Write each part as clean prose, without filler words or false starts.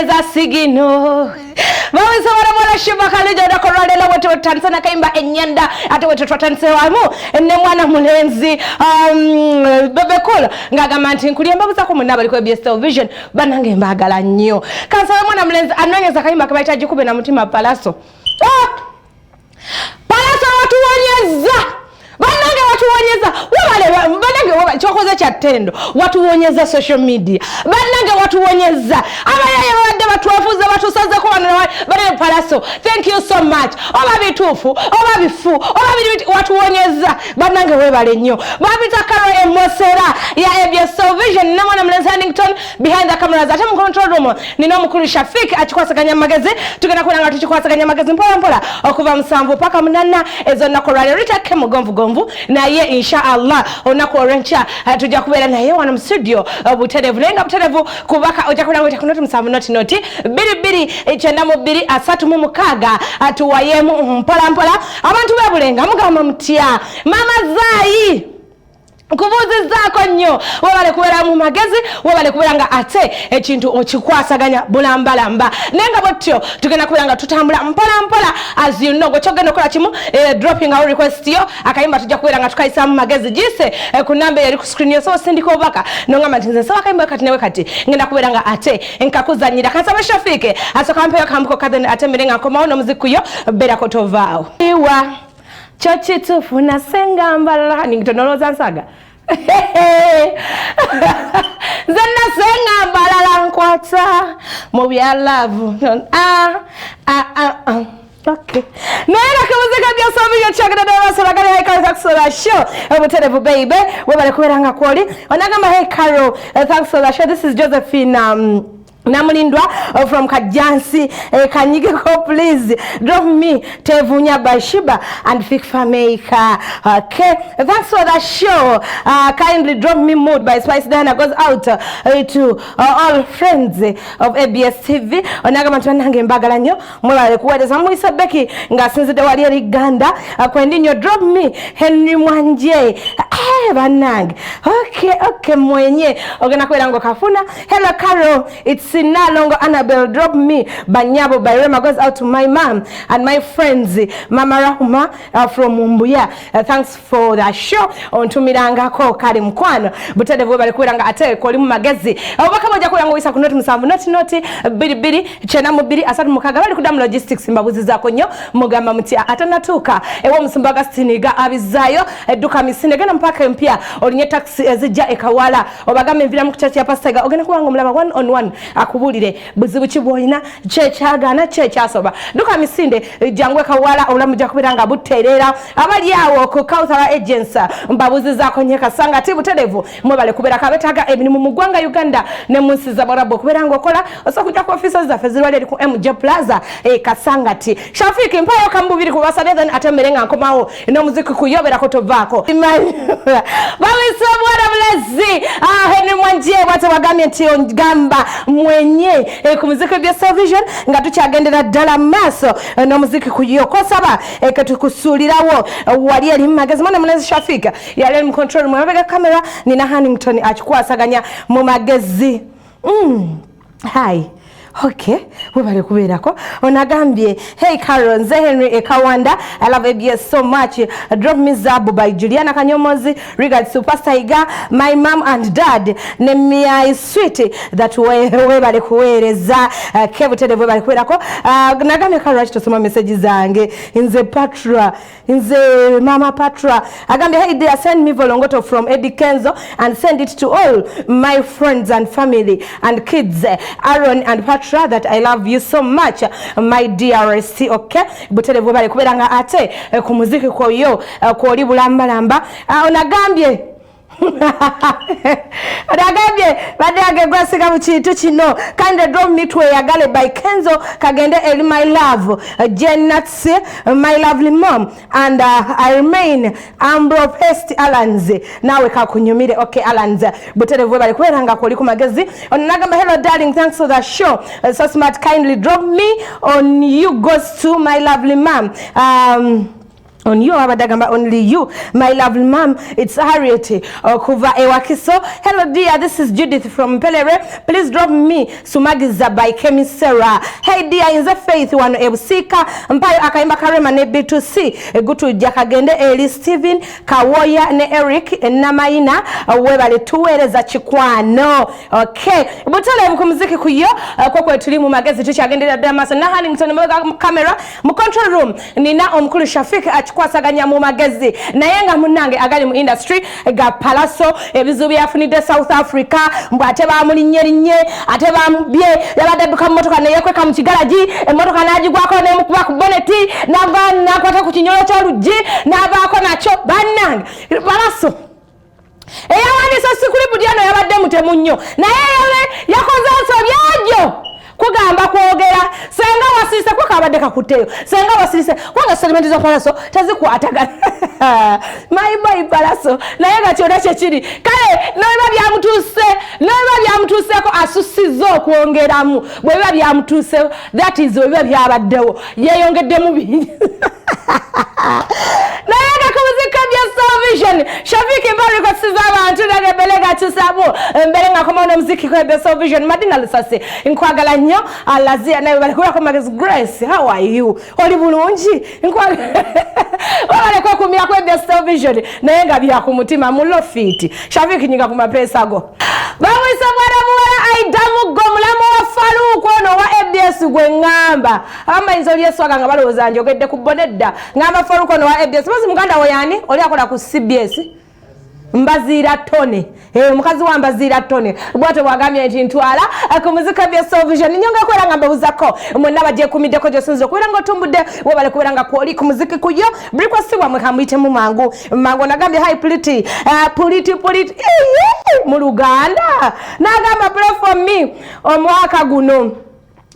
Eza sigino bawisobora mwana Shiba Khalid olunaku olwaleero bwe tutandise nakayimba ennyanda, ate bwe tutwatandise wamu ne mwana mulenzi Bebe Cool ng'agamba nti nkulye. Mbabuzaako munna abaliko ABS Television, bannange mbaagala nnyo. Kansabe mwana mulenzi anoonyeza akayimba ke bayita Gikube na Mutima. Palaso, ah! Palaso watuwonyeza, bannange watuwonyeza, webale bannange, kyokoze kya ttendo, watuwonyeza social media, bannange watuwonyeza. Abayaye babadde batwefuze, batusazeko wano bane. Palaso, thank you so much. Oba bituufu oba bifu oba biri, watuwonyeza, bannange webale nnyo. Babita Karo Emosera ya ABS Television namwana mulenzi Hannington behind the cameras, ate mu control room nina omukulu Shafik akikwasaganya amagezi. Tugenda kubeera nga tukikwasaganya amagezi mpola mpola okuva 7 paka 8 ez'olunaku olwaleero. Litakke mugonvugonvu, naye insha Allah olunaku olwenkya tujja kubeera naye wano mu studio buterevu, naye nga buterevu kubaka ojja kubeera nga ku 070 00 92 36. Tuwayemu mpola mpola. Abantu bebulenga mugamba mutya? Mama Zaayi, nkubuuzizaako nnyo, webale kubeera mu magezi, webale kubeera nga ate ekintu okikwasaganya bulambalamba. Naye nga bwetyo tugenda kubeera nga tutambula mpola mpola. As you know, gwe kyogenda okukola kimu, dropping awo request yo, akayimba tujja kubeera nga tukayisaamu magezi gise ku namba eri ku screen yo. So osindika obubaka nongamba nti nze nsaba akayimba kati newe kati, ngenda kubeera nga ate nkakuzanyira. Kansabe Shafiike asooka mpeyo kambuko kathen, ate mmere nga nkomawo n'omuziki yo. Beerako, tovaawo. Iwa kyo kituufu nasenga mbalala ningitonolooza nsaga nze nasenga mbalala nkwata mu bya love. Ah, ah, ah, ah. Okay. Naye nakabuzika byasobiyo kyagenda nabasolagala. Hey Carol, thanks for the show. Obuterevu baby. Webale kubeera nga kwoli. Onagamba, "Hey Carol, thanks for the show. This is Josephine Namulindwa from Kajansi, Kanyigeko. Please drop me Tevunya by Shiba and Fik Fameica." Okay, thanks for the show. Kindly drop me Mood by Spice Diana, goes out to all friends of ABS TV. Onagamba nti bannange mbagala nnyo, mwebale kuweereza. Muyisa Becky ng'asinzidde wali eri Ganda, kwendi nnyo. Drop me Henry Mwanje. Bannange, okay, mwenye ogenda kubeera ng'okafuna. Hello Carol, it's Nalongo Annabel. Drop me Banyabo by Rema, goes out to my mom and my friends, Mama Rahuma from Mbuya. Thanks for the show. Ontumirangako kale mukwano buterevu, bwe bali kubeera nga ate koli mu magezi. Obubaka bwojja kubeera nga oyisa ku 070 00 22 96. Bali kuddamu logistics, mbabuzizaako nnyo, mugamba muti atanatuuka ew'omusumba Augustine ga abizaayo edduka misinde, genda mupaka empya, olinye taxi ezijja ekawala, obagambe enviramu ku church ya Pastor. Ogenda kuba nga omulaba one on one, akubuulire buzibu ki bw'olina, kyekyagaana, kyekyasoba. Dduka misinde, jangu ekawala, obulamu bujja kubeera nga butereera. Abali awo ku Kauthara Agency mbabuzizaako nnyo, kasanga ati buterevu, mwebale kubeera kabetaaga emirimu mu ggwanga Uganda ne mu nsi zabarabu. Okubeera nga okola, osobola kujja ku offices zaffe zirwali eri ku MJ Plaza e Kasangati. Shafiki, mpayo kamubiri kubasabye, then ate mmere nga nkomawo n'omuziki kuyoberako, tovaako. Bawisa omwana mulezi Henry Mwanje bwate wagambye nti ogamba mwenye ku muziki bya Television nga tukyagendera ddala maaso n'omuziki kuyo kosaba ketukusuulirawo wali eri mu magezi. Mwana mulezi Shafika yali ali mu control, mu mabega kamera nina Hannington akikwasaganya mu magezi. Hi. Okay, webale kubeerako. Onagambye, "Hey Carol, nze Henry Ekawanda. I love ABS so much. Drop me Zabu by Juliana Kanyomozi. Regards to Pastor Iga, my mom and dad ne my sweet that webale kuweereza." Kebutere, webale kubeerako. Nagambye, "Carol, lwaki tosoma message zange? Nze Patra, nze Mama Patra." Agambye, "Hey dear, send me Volongoto from Eddie Kenzo and send it to all my friends and family and kids, Aaron and Patra, that I love you so much, my dearest." Okay, buterevu, bale kubeera nga ate ku muziki kwoyo kwoli bulambalamba. Onagambye badde gwasiga mu kintu kino. Kindly drop me Tweyagale by Kenzo, kagende eri my love Jenats, my lovely mom and I remain Ambro Pest Alans. Naawe kakunyumire. Okay, Alans, buterevu, bali kubeera nga koli ku magezi. Ono nagamba, "Hello darling, thanks for the show. So smart. Kindly drop me On You, goes to my lovely mom." On you, abadde agamba only you, my lovely mom. It's Harriet okuva ewakiso. Hello dear, this is Judith from Pelere. Please drop me Sumagiza by Kemi Sera. Hey dear, nze Faith wano ebusiika, mpayo akayimba karema ne B2C gutujja kagende eri Steven Kawoya ne Eric Namayina. Webale tuweereza kikwano. Okay, butale ku muziki kuyo kwekwe tuli mu magezi, tukyagenderera ddala maaso na Hannington mabega camera. Mu control room nina omukulu Shafik akikwasaganya mu magezi, naye nga munnange agali mu industry ga Palaso, ebizibu byafunidde South Africa, mbw ate bamulinnye ate bamubye. Yabadde adduka mu motoka neyekweka mu kigalagi, emmotoka n'agigwako nemukuba ku boneti, nava nakwata ku kinyolo ky'oluggi n'avaako nakyo. Bannange, Palaso eyawandiisa script eno yabadde mutemu nnyo, naye yakoze ensobi egyo kugamba kwogera senga wasirise kuba kabadde kakutteyo, senga wasirise kubanga statement za Palaso tezikwatagana. My boy Palaso, naye nga kyonna kyekiri kale nobiba byamutuuse, nobiba byamutuuseeko asusiza okwongeramu. Bwe biba byamutuuse, that is, bwe biba byabaddewo, yeeyongeddemu bingi. Naye nga ku muzika bya Vision, Shafiki mbarikosiza abantu nange mbere gakisamu mbere nga komawo n'omuziki kwa Vision. Madina Lusasi, nkwagala nnyo. Alazia nawe bali kubako magezi. Grace, how are you? Oli bulungi? Wabale kwekumira ku Best Vision, naye nga bya ku mutima mulofiti. Shafiki, nyiga ku mapeesa go. Bamwise mwana muwala Aidamugo, mulamu wa Faluuku ono wa ABS gwe ŋŋamba. Abamayinza olyeswaga nga balowooza njogedde ku bonedda. Ŋŋamba Faluuku ono wa ABS bozi. Muganda we yani oli akola ku CBS, Mbaziira Tone, omukazi wa Mbaziira Tone, bwatyo bwagambye nti ntwala ku muzika bya Vision. Nyonga kubeera nga mbabuzako mwenna bagyekumiddeko gyosinza okubeera nga otumbudde. Webale kubeera nga kwoli ku muziki kuyo request bwamwe kamuyitemu mangu mangu. Nagambye hi Puliti, Puliti, Puliti mu Luganda. Nagamba pray for me, omwaka guno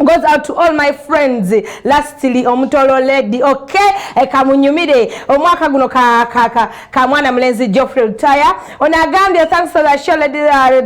goes out to all my friends, lastly Omutolo Lady. Okay, kamunyumire omwaka guno ka mwana mulenzi Geoffrey Lutaya. Ono agambye thanks for the show lady,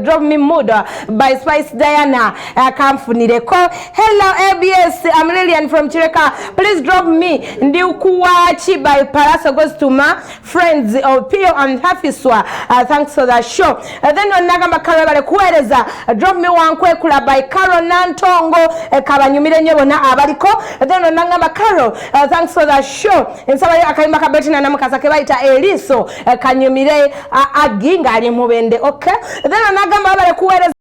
drop me Mood by Spice Diana, kamfunireko. Hello ABS, I'm Lilian from Chireka. Please drop me Ndikuwachi by Palaso, goes to my friends Opio and Hafiswa. Thanks for the show. Then onagamba Karabale kuweereza, drop me Wankwekula by Carol Nantongo, kabanyumire nnyo bonna abaliko. Then onagamba Carol, thanks for the show, nsabayo akayimba ka Betina Namukasa ke bayita Eliso, kanyumire agi ng'ali mubende. Okay, then onagamba abale kuweereza.